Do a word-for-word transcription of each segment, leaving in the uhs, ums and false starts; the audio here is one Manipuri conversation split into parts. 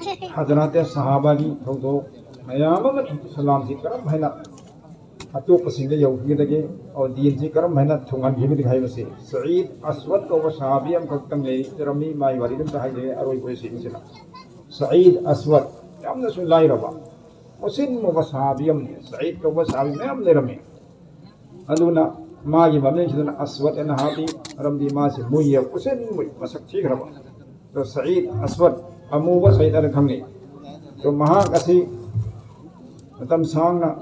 ꯍꯖꯔꯥꯇꯦ ꯁꯍꯥꯕꯥꯒꯤ ꯊꯧꯗꯣꯛ ꯃꯌꯥꯝ ꯑꯃ, ꯏꯁꯂꯥꯝꯁꯤ ꯀꯔꯝ ꯍꯥꯏꯅ ꯑꯇꯣꯞꯄꯁꯤꯡꯗ ꯌꯧꯈꯤꯒꯗꯒꯦ, ꯑꯣ, ꯗꯤꯟꯁꯤ ꯀꯔꯝ ꯍꯥꯏꯅ ꯊꯨꯡꯍꯟꯈꯤꯒꯗꯒꯦ ꯍꯥꯏꯕꯁꯤ ꯁꯌꯤꯗ ꯑꯁꯋꯗ ꯀꯧꯕ ꯁꯍꯥꯕꯤ ꯑꯃꯈꯛꯇꯪ ꯂꯩꯔꯝꯃꯤ꯫ ꯃꯥꯒꯤ ꯋꯥꯔꯤꯗꯨ ꯑꯝꯇ ꯍꯥꯏꯖꯒꯦ, ꯑꯔꯣꯏꯕ ꯑꯣꯏꯁꯤ ꯃꯁꯤꯅ꯫ ꯁꯌꯤꯗ ꯑꯁꯋꯗ, ꯌꯥꯝꯅꯁꯨ ꯂꯥꯏꯔꯕ, ꯃꯨꯁꯤꯟ ꯃꯨꯕ ꯁꯍꯥꯕꯤ ꯑꯃꯅꯤ꯫ ꯁꯌꯤꯗ ꯀꯧꯕ ꯁꯍꯥꯕꯤ ꯃꯌꯥꯝ ꯂꯩꯔꯝꯃꯤ꯫ ꯑꯗꯨꯅ ꯃꯥꯒꯤ ꯃꯃꯤꯡꯁꯤꯗꯅ ꯑꯁꯋꯗ ꯑꯅ ꯍꯥꯞꯄꯤ, ꯃꯔꯝꯗꯤ ꯃꯥꯁꯤ ꯃꯨꯏꯌꯦ, ꯃꯨꯁꯤꯟ ꯃꯨꯏ, ꯃꯁꯛ ꯊꯤꯈ꯭ꯔꯕ꯫ ꯑꯗꯣ ꯁꯌꯤꯗ ꯑꯁꯋꯗ, ꯑꯃꯨꯕ ꯁꯌꯤꯗ ꯑꯅ ꯈꯪꯅꯩ꯫ ꯑꯗꯣ ꯃꯍꯥꯛ ꯑꯁꯤ ꯃꯇꯝ ꯁꯥꯡꯅ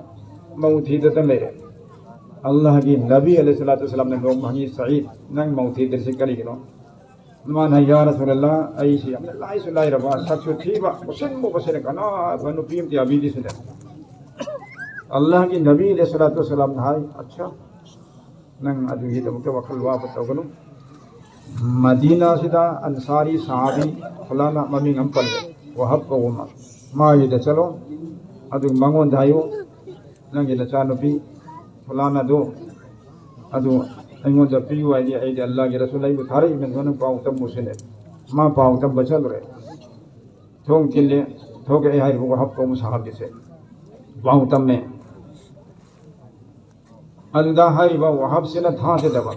ꯃꯧ ꯊꯤꯗꯗꯅ ꯂꯩꯔꯦ꯫ ꯑꯜꯂꯥꯍꯒꯤ ꯅꯕꯤ ꯑꯂꯩꯍꯤ ꯁꯂꯥꯇꯨ ꯋꯁꯁꯂꯥꯝꯅ ꯅꯣꯡꯃ ꯍꯪꯉꯤ, "ꯁꯌꯤꯗ, ꯅꯪ ꯃꯧ ꯊꯤꯗ꯭ꯔꯤꯁꯤ ꯀꯔꯤꯒꯤꯅꯣ?" ꯃꯥꯅ, "ꯌꯥ ꯔꯁꯨꯂꯜꯂꯥꯍ, ꯑꯩꯁꯤ ꯌꯥꯝꯅ ꯂꯥꯏꯁꯨ ꯂꯥꯏꯔꯕ, ꯁꯛꯁꯨ ꯊꯤꯕ, ꯃꯨꯁꯤꯟ ꯃꯨꯕꯁꯤꯅ ꯀꯅꯥꯕ ꯅꯨꯄꯤ ꯑꯝꯇ ꯌꯥꯕꯤꯗꯦ ꯁꯤꯗ꯫" ꯑꯜꯂꯥꯍꯒꯤ ꯅꯕꯤ ꯑꯂꯩꯍꯤ ꯁꯂꯥꯇꯨ ꯋꯁꯁꯂꯥꯝꯅ ꯍꯥꯏ, "ꯑꯠꯁꯥ, ꯅꯪ ꯑꯗꯨꯒꯤꯗꯃꯛꯇ ꯋꯥꯈꯜ ꯋꯥꯕ ꯇꯧꯒꯅꯨ꯫ ꯃꯗꯤꯅꯥꯁꯤꯗ ꯑꯟꯁꯥꯔꯤ ꯁꯍꯥꯕꯤ ꯐꯂꯥꯅ ꯃꯃꯤꯡ ꯑꯃ ꯄꯜꯂꯦ, ꯋꯥꯍꯕ ꯀꯧꯕ ꯑꯃ, ꯃꯥꯒꯤꯗ ꯆꯠꯂꯣ, ꯑꯗꯨ ꯃꯉꯣꯟꯗ ꯍꯥꯏꯌꯨ, ꯅꯪꯒꯤ ꯅꯆꯥꯅꯨꯄꯤ ꯐꯂꯥꯅꯗꯨ ꯑꯗꯨ ꯑꯩꯉꯣꯟꯗ ꯄꯤꯌꯨ ꯍꯥꯏꯗꯤ, ꯑꯩꯗꯤ ꯑꯜꯂꯥꯍꯒꯤ ꯔꯁꯨꯜ ꯑꯩꯕꯨ ꯊꯥꯔꯛꯏꯕꯅꯤ, ꯅꯪ ꯄꯥꯎ ꯇꯝꯃꯨ ꯁꯤꯅꯦ꯫" ꯃꯥ ꯄꯥꯎ ꯇꯝꯕ ꯆꯠꯂꯨꯔꯦ꯫ ꯊꯣꯡ ꯊꯤꯜꯂꯦ, ꯊꯣꯛꯂꯛꯑꯦ ꯍꯥꯏꯔꯤꯕ ꯋꯥꯍꯕ ꯀꯧꯕ ꯁꯍꯥꯕꯤꯁꯦ ꯄꯥꯎ ꯇꯝꯃꯦ꯫ ꯑꯗꯨꯗ ꯍꯥꯏꯔꯤꯕ ꯋꯥꯍꯕꯁꯤꯅ ꯊꯥꯖꯗꯕ,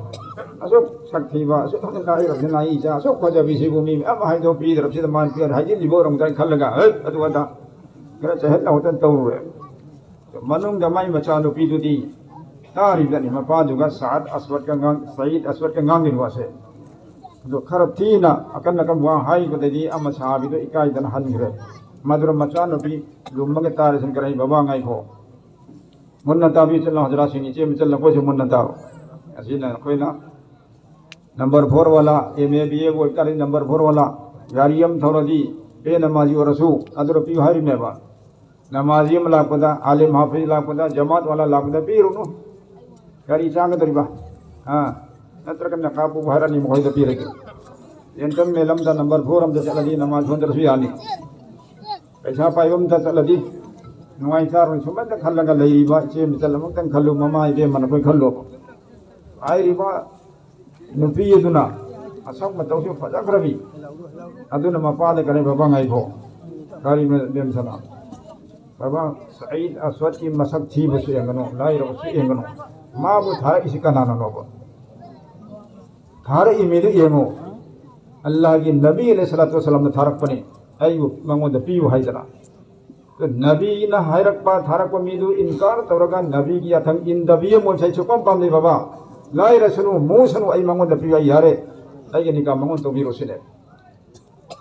"ꯑꯁꯨꯛ ꯁꯛ ꯊꯤꯕ, ꯑꯁꯨꯛ ꯐꯖꯅ ꯂꯥꯏꯔꯕꯁꯤꯅ ꯑꯩ ꯏꯆꯥ ꯑꯁꯨꯛ ꯐꯖꯕꯤꯁꯤꯕꯨ ꯃꯤ ꯃꯌꯥꯝ ꯍꯥꯏꯗꯣꯛꯄꯤꯗ꯭ꯔꯕꯁꯤꯗ ꯃꯥꯅ ꯄꯤꯔ ꯍꯥꯏꯖꯤꯜꯂꯤꯕ ꯑꯣꯏꯔꯝꯒꯗ꯭ꯔꯥ" ꯈꯜꯂꯒ, "ꯍꯦꯠ, ꯑꯗꯨ ꯑꯗꯥ ꯈꯔ ꯆꯍꯦꯠ ꯅꯧꯍꯦꯠꯇꯅ ꯇꯧꯔꯨꯔꯦ꯫" ꯃꯅꯨꯡꯗ ꯃꯥꯏ ꯃꯆꯥꯅꯨꯄꯤꯗꯨꯗꯤ ꯇꯥꯔꯤꯕꯅꯤ, ꯃꯄꯥꯗꯨꯒ ꯁꯥꯗ ꯑꯁꯋꯗꯀ ꯉꯥꯡ-, ꯁꯌꯤꯗ ꯑꯁꯋꯗꯀ ꯉꯥꯡꯂꯤꯕ ꯋꯥꯁꯦ꯫ ꯑꯗꯣ ꯈꯔ ꯊꯤꯅ ꯑꯀꯟ ꯑꯀꯟꯕ ꯋꯥ ꯍꯥꯏꯕꯗꯒꯤ ꯑꯃ ꯁꯍꯥꯕꯤꯗꯣ ꯏꯀꯥꯏꯗꯅ ꯍꯟꯈ꯭ꯔꯦ꯫ ꯃꯗꯨꯅ ꯃꯆꯥꯅꯨꯄꯤ ꯂꯨꯝꯃꯒ ꯇꯥꯔꯤꯁꯤꯅ, "ꯀꯔꯤ ꯕꯕꯥ, ꯉꯥꯏꯈꯣ, ꯃꯨꯟꯅ ꯇꯥꯕꯤꯌꯨ, ꯆꯠꯂꯣ ꯍꯖꯔꯥꯠꯁꯤꯡ, ꯏꯆꯦ ꯃꯆꯜ ꯅꯈꯣꯏꯁꯨ ꯃꯨꯟꯅ ꯇꯥꯎ꯫" ꯑꯁꯤꯅ ꯑꯩꯈꯣꯏꯅ ꯅꯝꯕꯔ ꯐꯣꯔ ꯋꯥꯂꯥ, ꯑꯦꯝ ꯑꯦ ꯕꯤ ꯑꯦꯕꯨ ꯑꯣꯏꯕ ꯇꯥꯔꯗꯤ ꯅꯝꯕꯔ ꯐꯣꯔ ꯋꯥꯂꯥ, ꯒꯥꯔꯤ ꯑꯃ ꯊꯧꯔꯗꯤ ꯕꯦ ꯅꯃꯥꯖꯤ ꯑꯣꯏꯔꯁꯨ ꯑꯗꯨꯗ ꯄꯤꯌꯨ ꯍꯥꯏꯔꯤꯅꯦꯕ꯫ ꯅꯃꯥꯖꯤ ꯑꯃ ꯂꯥꯛꯄꯗ, ꯑꯥꯂꯤꯝ ꯍꯥꯐꯤꯖ ꯂꯥꯛꯄꯗ, ꯖꯃꯥꯠ ꯋꯥꯂꯥ ꯂꯥꯛꯄꯗ ꯄꯤꯔꯨꯅꯨ꯫ ꯀꯔꯤ ꯆꯥꯒꯗꯧꯔꯤꯕ? ꯑꯥ, ꯅꯠꯇ꯭ꯔꯒ ꯅꯀꯥꯞ ꯄꯨꯕ ꯍꯥꯏꯔꯛꯑꯅꯤ, ꯃꯈꯣꯏꯗ ꯄꯤꯔꯒꯦ꯫ ꯇꯦꯟꯇꯟ ꯃꯦꯜ ꯑꯃꯗ ꯅꯝꯕꯔ ꯐꯣꯔ ꯑꯃꯗ ꯆꯠꯂꯗꯤ ꯅꯃꯥꯖ ꯁꯣꯟꯗ꯭ꯔꯁꯨ ꯌꯥꯅꯤ꯫ ꯄꯩꯁꯥ ꯄꯥꯏꯕ ꯑꯃꯗ ꯆꯠꯂꯗꯤ ꯅꯨꯡꯉꯥꯏ ꯆꯥꯔꯣꯏ꯫ ꯁꯨꯃꯥꯏꯅ ꯈꯜꯂꯒ ꯂꯩꯔꯤꯕ ꯏꯆꯦ ꯃꯆꯜ ꯑꯃꯨꯛꯇꯪ ꯈꯜꯂꯨ, ꯃꯃꯥ ꯏꯕꯦꯝꯃ ꯅꯈꯣꯏ ꯈꯜꯂꯣ꯫ ꯍꯥꯏꯔꯤꯕ ꯅꯨꯄꯤ ꯑꯗꯨꯅ ꯑꯁꯛ ꯃꯇꯧꯁꯨ ꯐꯖꯈ꯭ꯔꯕꯤ, ꯑꯗꯨꯅ ꯃꯄꯥꯗ ꯀꯔꯤ ꯕꯕꯥ ꯉꯥꯏꯈꯣ, ꯀꯔꯤ ꯃꯦꯝꯁꯅ? ꯕꯕꯥ, ꯁꯌꯤꯗ ꯑꯁꯋꯗꯀꯤ ꯃꯁꯛ ꯊꯤꯕꯁꯨ ꯌꯦꯡꯒꯅꯨ, ꯂꯥꯏꯔꯕꯁꯨ ꯌꯦꯡꯒꯅꯨ꯫ ꯃꯥꯕꯨ ꯊꯥꯔꯛꯏꯁꯤ ꯀꯅꯥꯅꯅꯣꯕ? ꯊꯥꯔꯛꯏ ꯃꯤꯗꯨ ꯌꯦꯡꯉꯨ꯫ ꯑꯜꯂꯥꯍꯒꯤ ꯅꯕꯤ ꯑꯂꯩꯍꯤ ꯁꯂꯥꯇꯨ ꯋꯁꯂꯥꯝꯅ ꯊꯥꯔꯛꯄꯅꯤ, ꯑꯩꯕꯨ ꯃꯉꯣꯟꯗ ꯄꯤꯌꯨ ꯍꯥꯏꯗꯅ꯫ ꯅꯕꯤꯅ ꯍꯥꯏꯔꯛꯄ, ꯊꯥꯔꯛꯄ ꯃꯤꯗꯨ ꯏꯟꯀꯥꯔ ꯇꯧꯔꯒ ꯅꯕꯤꯒꯤ ꯌꯥꯊꯪ ꯏꯟꯗꯕꯤ ꯑꯃ ꯑꯣꯏꯕꯁꯦ ꯑꯩ ꯁꯨꯛꯄꯥꯝ ꯄꯥꯝꯗꯦ ꯕꯕꯥ꯫ ꯂꯥꯏꯔꯁꯅꯨ, ꯃꯨꯁꯅꯨ, ꯑꯩ ꯃꯉꯣꯟꯗ ꯄꯤꯌꯨ, ꯑꯩ ꯌꯥꯔꯦ꯫ ꯑꯩꯒꯤ ꯅꯤꯀꯥ ꯃꯉꯣꯟ ꯇꯧꯕꯤꯔꯣ ꯁꯤꯅꯦ꯫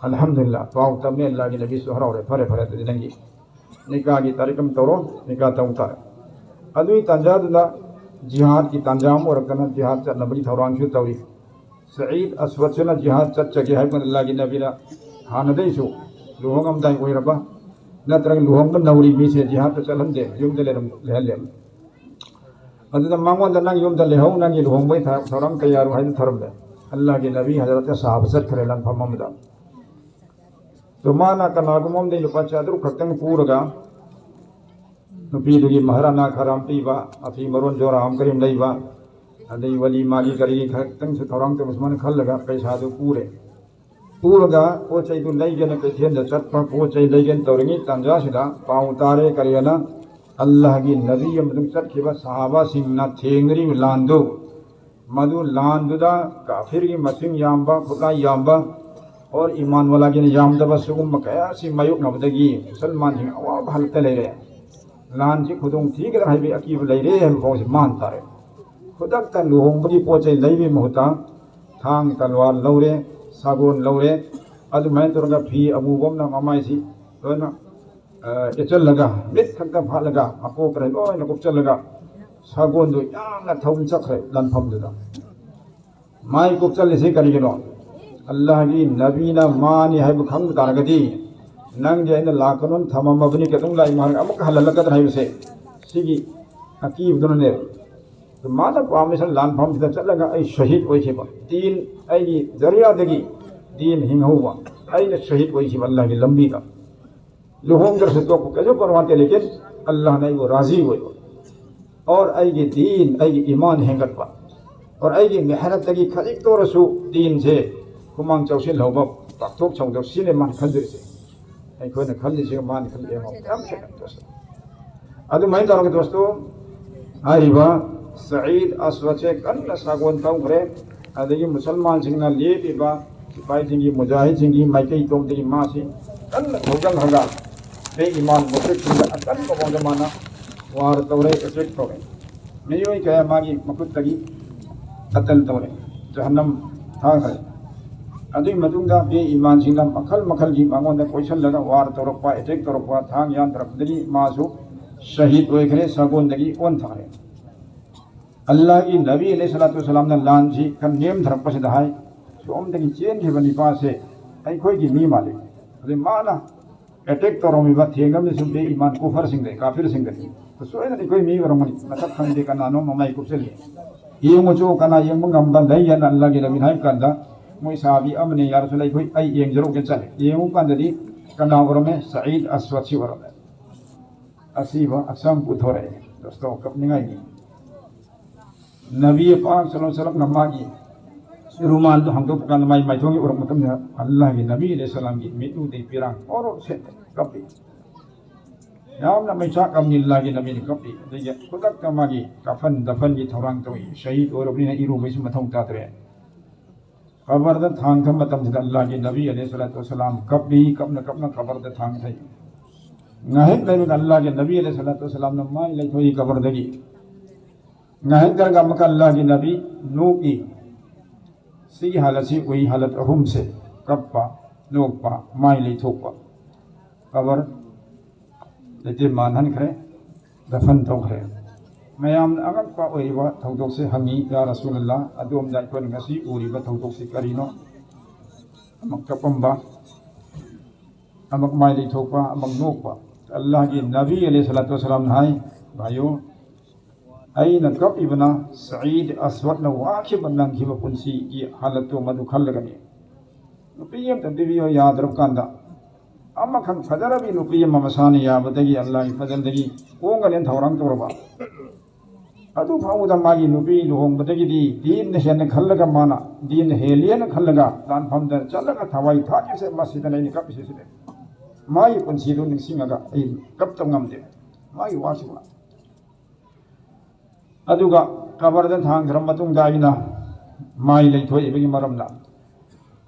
ꯑꯜꯍꯝꯗꯨꯂꯤꯜꯂꯥꯍ, ꯄꯥꯎ ꯇꯝꯃꯦ, ꯑꯜꯂꯥꯍꯒꯤ ꯅꯕꯤꯁꯨ ꯍꯔꯥꯎꯔꯦ꯫ ꯐꯔꯦ, ꯐꯔꯦ, ꯑꯗꯨꯗꯤ ꯅꯪꯒꯤ ꯅꯤꯀꯥꯒꯤ ꯇꯥꯔꯤꯛ ꯑꯃ ꯇꯧꯔꯣ, ꯅꯤꯀꯥ ꯇꯧ ꯇꯥꯔꯦ꯫ ꯑꯗꯨꯒꯤ ꯇꯥꯟꯖꯥꯗꯨꯗ ꯖꯤꯍꯥꯗꯀꯤ ꯇꯥꯟꯖꯥ ꯑꯃ ꯑꯣꯏꯔꯛꯇꯅ ꯖꯤꯍꯥꯗ ꯆꯠꯅꯕꯒꯤ ꯊꯧꯔꯥꯡꯁꯨ ꯇꯧꯔꯤ꯫ ꯁꯌꯤꯗ ꯑꯁꯋꯗꯁꯤꯅ ꯖꯤꯍꯥꯗ ꯆꯠꯆꯒꯦ ꯍꯥꯏꯕ ꯃꯇꯝꯗ ꯑꯜꯂꯥꯍꯒꯤ ꯅꯕꯤꯅ ꯍꯥꯟꯅꯗꯩꯁꯨ ꯂꯨꯍꯣꯡꯉꯝꯗꯥꯏ ꯑꯣꯏꯔꯕ ꯅꯠꯇ꯭ꯔꯒ ꯂꯨꯍꯣꯡꯕ ꯅꯧꯔꯤ ꯃꯤꯁꯦ ꯖꯤꯍꯥꯗꯇ ꯆꯠꯍꯟꯗꯦ, ꯌꯨꯝꯗ ꯂꯩꯔꯝ-, ꯂꯩꯍꯜꯂꯦ꯫ ꯑꯗꯨꯗ ꯃꯉꯣꯟꯗ "ꯅꯪ ꯌꯨꯝꯗ ꯂꯩꯍꯧ, ꯅꯪꯒꯤ ꯂꯨꯍꯣꯡꯕꯒꯤ ꯊ-, ꯊꯧꯔꯝ ꯀꯌꯥꯔꯨ" ꯍꯥꯏꯅ ꯊꯧꯔꯝꯃꯦ꯫ ꯑꯜꯂꯥꯍꯒꯤ ꯅꯕꯤ ꯍꯖꯔꯠꯇ ꯁꯥꯍꯥꯕ ꯆꯠꯈ꯭ꯔꯦ ꯂꯥꯟꯐꯝ ꯑꯃꯗ꯫ ꯑꯗꯨ ꯃꯥꯅ ꯀꯅꯥꯒꯨꯝꯕ ꯑꯃꯗꯒꯤ ꯂꯨꯄꯥ ꯆꯥꯇ꯭ꯔꯨꯛ ꯈꯛꯇꯪ ꯄꯨꯔꯒ ꯅꯨꯄꯤꯗꯨꯒꯤ ꯃꯍꯔ ꯑꯅꯥ ꯈꯔ ꯑꯃ ꯄꯤꯕ, ꯑꯐꯤ ꯃꯔꯣꯟ ꯖꯣꯔꯥ ꯑꯃ ꯀꯔꯤ ꯑꯃ ꯂꯩꯕ, ꯑꯗꯩ ꯋꯥꯂꯤꯃꯥꯒꯤ ꯀꯔꯤꯒꯤ ꯈꯛꯇꯪꯁꯨ ꯊꯧꯔꯥꯡ ꯇꯧꯕ, ꯁꯨꯃꯥꯏꯅ ꯈꯜꯂꯒ ꯄꯩꯁꯥꯗꯨ ꯄꯨꯔꯦ꯫ ꯄꯨꯔꯒ ꯄꯣꯠ ꯆꯩꯗꯨ ꯂꯩꯒꯦꯅ ꯀꯩꯊꯦꯜꯗ ꯆꯠꯄ, ꯄꯣꯠ ꯆꯩ ꯂꯩꯒꯦꯅ ꯇꯧꯔꯤꯉꯩ ꯇꯥꯟꯖꯥꯁꯤꯗ ꯄꯥꯎ ꯇꯥꯔꯦ, ꯀꯔꯤ ꯍꯥꯏꯅ, ꯑꯜꯂꯥꯍꯒꯤ ꯅꯕꯤ ꯑꯃꯁꯨꯡ ꯆꯠꯈꯤꯕ ꯁꯍꯥꯕꯥꯁꯤꯡꯅ ꯊꯦꯡꯅꯔꯤꯕ ꯂꯥꯟꯗꯨ, ꯃꯗꯨ ꯂꯥꯟꯗꯨꯗ ꯀꯥꯐꯤꯔꯒꯤ ꯃꯁꯤꯡ ꯌꯥꯝꯕ, ꯈꯨꯠꯂꯥꯏ ꯌꯥꯝꯕ, ꯑꯣꯔ ꯏꯃꯥꯟ ꯋꯥꯂꯥꯒꯤꯅ ꯌꯥꯝꯗꯕ, ꯁꯤꯒꯨꯝꯕ ꯀꯌꯥ ꯑꯁꯤ ꯃꯥꯌꯣꯛꯅꯕꯗꯒꯤ ꯃꯨꯁꯜꯃꯥꯟꯁꯤꯡ ꯑꯋꯥꯕ ꯍꯜꯂꯛꯇ ꯂꯩꯔꯦ꯫ ꯂꯥꯟꯁꯤ ꯈꯨꯗꯣꯡ ꯊꯤꯒꯗ꯭ꯔꯥ ꯍꯥꯏꯕꯒꯤ ꯑꯀꯤꯕ ꯂꯩꯔꯦ ꯍꯥꯏꯕ ꯐꯥꯎꯁꯤ ꯃꯥꯟ ꯇꯥꯔꯦ꯫ ꯈꯨꯗꯛꯇ ꯂꯨꯍꯣꯡꯕꯒꯤ ꯄꯣꯠ ꯆꯩ ꯂꯩꯕꯒꯤ ꯃꯍꯨꯠꯇ ꯊꯥꯡ ꯇꯂꯋꯥꯔ ꯂꯧꯔꯦ, ꯁꯥꯒꯣꯟ ꯂꯧꯔꯦ, ꯑꯗꯨꯃꯥꯏꯅ ꯇꯧꯔꯒ ꯐꯤ ꯑꯃꯨꯕ ꯑꯃꯅ ꯃꯃꯥꯏꯁꯤ ꯂꯣꯏꯅ, ꯑ, ꯌꯦꯠꯁꯜꯂꯒ, ꯃꯤꯠ ꯈꯛꯇ ꯐꯥꯠꯂꯒ, ꯃꯀꯣꯛ ꯀꯔꯤ ꯂꯣꯏꯅ ꯀꯨꯞꯁꯜꯂꯒ, ꯁꯥꯒꯣꯟꯗꯨ ꯌꯥꯝꯅ ꯊꯧꯅ ꯆꯠꯈ꯭ꯔꯦ ꯂꯥꯟꯐꯝꯗꯨꯗ꯫ ꯃꯥꯏ ꯀꯨꯞꯁꯜꯂꯤꯁꯤ ꯀꯔꯤꯒꯤꯅꯣ? ꯑꯜꯂꯥꯍꯒꯤ ꯅꯕꯤꯅ ꯃꯥꯅꯤ ꯍꯥꯏꯕ ꯈꯪꯕ ꯇꯥꯔꯒꯗꯤ, "ꯅꯪꯗꯤ ꯑꯩꯅ ꯂꯥꯛꯀꯅꯨꯅ ꯊꯝꯃꯝꯃꯕꯅꯤ, ꯀꯩꯗꯧ ꯂꯥꯛꯏ ꯃꯥ ꯑꯃꯨꯛꯀ ꯍꯜꯍꯜꯂꯛꯀꯗ꯭ꯔꯥ?" ꯍꯥꯏꯕꯁꯦ, ꯁꯤꯒꯤ ꯑꯀꯤꯕꯗꯨꯅꯅꯦꯕ꯫ ꯃꯥꯅ ꯄꯥꯝꯃꯤꯁꯤꯅ ꯂꯥꯟꯐꯝꯁꯤꯗ ꯆꯠꯂꯒ ꯑꯩ ꯁꯍꯤꯗ ꯑꯣꯏꯈꯤꯕ, ꯗꯤꯟ ꯑꯩꯒꯤ ꯖꯔꯤꯌꯥꯗꯒꯤ ꯗꯤꯟ ꯍꯤꯡꯍꯧꯕ, ꯑꯩꯅ ꯁꯍꯤꯗ ꯑꯣꯏꯈꯤꯕ ꯑꯜꯂꯥꯍꯒꯤ ꯂꯝꯕꯤꯗ꯫ ꯂꯨꯍꯣꯡꯗ꯭ꯔꯁꯨ ꯇꯣꯛꯄ ꯀꯩꯁꯨ ꯄꯔꯋꯥ ꯂꯩꯇꯦ, ꯂꯦꯀꯤꯟ ꯑꯜꯂꯥꯍꯅ ꯑꯩꯕꯨ ꯔꯥꯖꯤ ꯑꯣꯏꯕ꯫ ꯑꯣꯔ ꯑꯩꯒꯤ ꯗꯤꯟ, ꯑꯩꯒꯤ ꯏꯃꯥꯟ ꯍꯦꯟꯒꯠꯄ, ꯑꯣꯔ ꯑꯩꯒꯤ ꯃꯦꯍꯅꯠꯇꯒꯤ ꯈꯖꯤꯛꯇ ꯑꯣꯏꯔꯁꯨ ꯗꯤꯟꯁꯦ ꯍꯨꯃꯥꯡ ꯆꯥꯎꯁꯤꯜꯍꯧꯕ, ꯄꯥꯛꯊꯣꯛ ꯆꯥꯎꯊꯣꯛ, ꯁꯤꯅꯦ ꯃꯥꯅ ꯈꯟꯖꯔꯤꯁꯦ꯫ ꯑꯩꯈꯣꯏꯅ ꯈꯜꯂꯤꯁꯤꯒ ꯃꯥꯅ ꯈꯜꯂꯤ ꯌꯥꯝ ꯈꯦꯠꯅꯩ ꯗꯣꯁꯇꯣ꯫ ꯑꯗꯨꯃꯥꯏꯅ ꯇꯧꯔꯒ ꯗꯣꯁꯇꯣ, ꯍꯥꯏꯔꯤꯕ ꯁꯌꯤꯗ ꯑꯁꯋꯗꯁꯦ ꯀꯟꯅ ꯁꯥꯒꯣꯟ ꯇꯧꯈ꯭ꯔꯦ꯫ ꯑꯗꯒꯤ ꯃꯨꯁꯜꯃꯥꯟꯁꯤꯡꯅ ꯂꯦꯞꯄꯤꯕ ꯁꯤꯐꯥꯏꯁꯤꯡꯒꯤ, ꯃꯨꯖꯥꯍꯤꯗꯁꯤꯡꯒꯤ ꯃꯥꯏꯀꯩ ꯇꯣꯝꯗꯒꯤ ꯃꯥꯁꯤ ꯀꯟꯅ ꯊꯧꯖꯜꯍꯜꯂꯒ ꯕꯦ ꯏꯃꯥꯟ ꯃꯨꯁ꯭ꯔꯤꯛꯁꯤꯡꯗ ꯑꯀꯟꯕ ꯃꯑꯣꯡꯗ ꯃꯥꯅ ꯋꯥꯔ ꯇꯧꯔꯦ, ꯑꯦꯇꯦꯛ ꯇꯧꯔꯦ꯫ ꯃꯤꯑꯣꯏ ꯀꯌꯥ ꯃꯥꯒꯤ ꯃꯈꯨꯠꯇꯒꯤ ꯀꯇꯜ ꯇꯧꯔꯦ, ꯖꯍꯟꯅꯝ ꯊꯥꯈ꯭ꯔꯦ꯫ ꯑꯗꯨꯒꯤ ꯃꯇꯨꯡꯗ ꯕꯦ ꯏꯃꯥꯟꯁꯤꯡꯅ ꯃꯈꯜ ꯃꯈꯜꯒꯤ ꯃꯉꯣꯟꯗ ꯀꯣꯏꯁꯜꯂꯒ ꯋꯥꯔ ꯇꯧꯔꯛꯄ, ꯑꯦꯇꯦꯛ ꯇꯧꯔꯛꯄ, ꯊꯥꯡ ꯌꯥꯟꯊꯔꯛꯄꯗꯒꯤ ꯃꯥꯁꯨ ꯁꯍꯤꯗ ꯑꯣꯏꯈ꯭ꯔꯦ, ꯁꯒꯣꯟꯗꯒꯤ ꯑꯣꯟꯊꯈ꯭ꯔꯦ꯫ ꯑꯜꯂꯥꯍꯒꯤ ꯅꯕꯤ ꯑꯂꯩꯍꯤ ꯁꯂꯥꯇꯨ ꯋꯁꯂꯥꯝꯅ ꯂꯥꯟꯁꯤ ꯈꯔ ꯅꯦꯝꯊꯔꯛꯄꯁꯤꯗ ꯍꯥꯏ, ꯁꯣꯝꯗꯒꯤ ꯆꯦꯟꯈꯤꯕ ꯅꯤꯄꯥꯁꯦ ꯑꯩꯈꯣꯏꯒꯤ ꯃꯤ ꯃꯥꯜꯂꯤ꯫ ꯑꯗꯨ ꯃꯥꯅ ꯑꯦꯇꯦꯛ ꯇꯧꯔꯝꯃꯤꯕ ꯊꯦꯡꯅꯕꯗꯁꯨ ꯕꯦ ꯏꯃꯥꯟ ꯀꯨꯐꯔꯁꯤꯡꯗ, ꯀꯥꯐꯤꯔꯁꯤꯡꯗꯅꯤ꯫ ꯁꯣꯏꯗꯅ ꯑꯩꯈꯣꯏ ꯃꯤ ꯑꯣꯏꯔꯝꯒꯅꯤ, ꯃꯁꯛ ꯈꯪꯗꯦ, ꯀꯅꯥꯅꯣ ꯃꯃꯥꯏ ꯀꯨꯞꯁꯤꯜꯂꯤ꯫ ꯌꯦꯡꯉꯨꯆꯣ, ꯀꯅꯥ ꯌꯦꯡꯕ ꯉꯝꯕ ꯂꯩ ꯍꯥꯏꯅ ꯑꯜꯂꯥꯍꯒꯤ ꯅꯕꯤꯅ ꯍꯥꯏꯕ ꯀꯥꯟꯗ, ꯃꯣꯏ ꯁꯍꯥꯕꯤ ꯑꯃꯅꯤ, "ꯌꯥ ꯔꯁꯨꯜ, ꯑꯩꯈꯣꯏ, ꯑꯩ ꯌꯦꯡꯖꯔꯛꯀꯦ" ꯆꯠꯂꯦ꯫ ꯌꯦꯡꯉꯨ ꯀꯥꯟꯗꯗꯤ ꯀꯅꯥ ꯑꯣꯏꯔꯝꯃꯦ? ꯁꯌꯤꯗ ꯑꯁꯋꯗꯁꯤ ꯑꯣꯏꯔꯝꯃꯦ꯫ ꯑꯁꯤꯕ ꯍꯛꯆꯥꯡ ꯄꯨꯊꯣꯔꯛꯑꯦ꯫ ꯗꯣꯁꯇꯣ, ꯀꯞꯅꯤꯡꯉꯥꯏꯅꯤ꯫ ꯅꯕꯤ ꯄꯥꯛ ꯁꯜꯂꯜꯂꯥꯍꯨ ꯑꯂꯩꯍꯤ ꯋꯁꯜꯂꯝꯅ ꯃꯥꯒꯤ ꯔꯨꯃꯥꯜꯗꯨ ꯍꯥꯡꯗꯣꯛꯄ ꯀꯥꯟꯗ ꯃꯥꯒꯤ ꯃꯥꯏꯊꯣꯡꯒꯤ ꯎꯔꯛꯄ ꯃꯇꯝꯗ ꯑꯜꯂꯥꯍꯒꯤ ꯅꯕꯤ ꯑꯂꯩꯍꯤ ꯁꯂꯥꯝꯒꯤ ꯃꯤꯠꯂꯨꯗꯒꯤ ꯄꯤꯔꯥꯡ ꯑꯣꯔꯣ ꯁꯦꯠ ꯀꯞꯄꯤ꯫ ꯌꯥꯝꯅ ꯃꯩꯆꯥꯛ ꯑꯃꯅꯤ ꯑꯜꯂꯥꯍꯒꯤ ꯅꯕꯤꯅ ꯀꯞꯄꯤ꯫ ꯑꯗꯒꯤ ꯈꯨꯗꯛꯇ ꯃꯥꯒꯤ ꯀꯐꯟ ꯗꯐꯟꯒꯤ ꯊꯧꯔꯥꯡ ꯇꯧꯏ꯫ ꯁꯍꯤꯗ ꯑꯣꯏꯔꯕꯅꯤꯅ ꯏꯔꯨꯕꯩꯁꯨ ꯃꯊꯧ ꯇꯥꯗ꯭ꯔꯦ꯫ ꯀꯕꯔꯗ ꯊꯥꯡ ꯊꯝꯕ ꯃꯇꯝꯁꯤꯗ ꯑꯜꯂꯥꯍꯒꯤ ꯅꯕꯤ ꯑꯂꯩꯍꯤ ꯁꯂꯥꯇꯨ ꯋꯁꯂꯥꯝ ꯀꯞꯄꯤ, ꯀꯞꯅ ꯀꯞꯅ ꯀꯕꯔꯗ ꯊꯥꯡ ꯊꯩ꯫ ꯉꯥꯏꯍꯥꯛ ꯂꯩꯔꯒ ꯑꯜꯂꯥꯍꯒꯤ ꯅꯕꯤ ꯑꯂꯩꯍꯤ ꯁꯂꯥꯇꯨ ꯋꯁꯂꯥꯝꯅ ꯃꯥꯏ ꯂꯩꯊꯣꯛꯏ ꯀꯕꯔꯗꯒꯤ꯫ ꯉꯥꯏꯍꯥꯛ ꯂꯩꯔꯒ ꯑꯃꯨꯛꯀ ꯑꯜꯂꯥꯍꯒꯤ ꯅꯕꯤ ꯅꯣꯛꯏ꯫ ꯁꯤꯒꯤ ꯍꯥꯂꯠꯁꯤ ꯎꯏ, ꯍꯥꯂꯠ ꯑꯍꯨꯝꯁꯦ: ꯀꯞꯄ, ꯅꯣꯛꯄ, ꯃꯥꯏ ꯂꯩꯊꯣꯛꯄ꯫ ꯀꯕꯔ ꯂꯩꯇꯦ, ꯃꯥꯟꯍꯟꯈ꯭ꯔꯦ, ꯗꯐꯟ ꯇꯧꯈ꯭ꯔꯦ꯫ ꯃꯌꯥꯝꯅ ꯑꯉꯛꯄ ꯑꯣꯏꯔꯤꯕ ꯊꯧꯗꯣꯛꯁꯦ ꯍꯪꯉꯤ, "ꯌꯥ ꯔꯁꯨꯂꯜꯂꯥ, ꯑꯗꯣꯝꯗ ꯑꯩꯈꯣꯏꯅ ꯉꯁꯤ ꯎꯔꯤꯕ ꯊꯧꯗꯣꯛꯁꯤ ꯀꯔꯤꯅꯣ?" ꯑꯃꯨꯛ ꯀꯞꯄꯝꯕ, ꯑꯃꯨꯛ ꯃꯥꯏ ꯂꯩꯊꯣꯛꯄ, ꯑꯃꯨꯛ ꯅꯣꯛꯄ꯫ ꯑꯜꯂꯥꯍꯒꯤ ꯅꯕꯤ ꯑꯂꯩꯍꯤ ꯁꯂꯥꯇꯨ ꯋꯁꯂꯥꯝꯅ ꯍꯥꯏ, "ꯚꯥꯏꯌꯣ, ꯑꯩꯅ ꯀꯞꯂꯤꯕꯅ ꯁꯌꯤꯗ ꯑꯁꯋꯗꯅ ꯋꯥꯈꯤꯕ ꯅꯪꯈꯤꯕ ꯄꯨꯟꯁꯤꯒꯤ ꯍꯥꯂꯠꯇꯣ ꯃꯗꯨ ꯈꯜꯂꯒꯅꯤ꯫ ꯅꯨꯄꯤ ꯑꯃꯇ ꯄꯤꯕꯤꯌꯣ ꯌꯥꯗ꯭ꯔꯕ ꯀꯥꯟꯗ, ꯑꯃꯈꯛ ꯐꯖꯔꯕꯤ ꯅꯨꯄꯤ ꯑꯃ ꯃꯁꯥꯅ ꯌꯥꯕꯗꯒꯤ, ꯑꯜꯂꯥꯍꯒꯤ ꯐꯖꯜꯗꯒꯤ ꯍꯣꯡꯒꯅꯦꯅ ꯊꯧꯔꯥꯡ ꯇꯧꯔꯕ꯫ ꯑꯗꯨ ꯐꯥꯎꯕꯗ ꯃꯥꯒꯤ ꯅꯨꯄꯤ ꯂꯨꯍꯣꯡꯕꯗꯒꯤꯗꯤ ꯗꯤꯟꯅ ꯍꯦꯟꯅ ꯈꯜꯂꯒ, ꯃꯥꯅ ꯗꯤꯟꯅ ꯍꯦꯜꯂꯦꯅ ꯈꯜꯂꯒ ꯂꯥꯟꯐꯝꯗ ꯆꯠꯂꯒ ꯊꯋꯥꯏ ꯊꯥꯈꯤꯕꯁꯦ, ꯃꯁꯤꯗꯅ ꯑꯩꯅ ꯀꯞꯄꯤꯁꯦ ꯁꯤꯗꯤ꯫ ꯃꯥꯒꯤ ꯄꯨꯟꯁꯤꯗꯨ ꯅꯤꯡꯁꯤꯡꯉꯒ ꯑꯩ ꯀꯞꯇꯕ ꯉꯝꯗꯦ꯫ ꯃꯥꯒꯤ ꯋꯥꯁꯤꯃ꯫ ꯑꯗꯨꯒ ꯀꯕꯔꯗ ꯊꯥꯡꯈ꯭ꯔ ꯃꯇꯨꯡꯗ ꯑꯩꯅ ꯃꯥꯏ ꯂꯩꯊꯣꯛꯏꯕꯒꯤ ꯃꯔꯝꯅ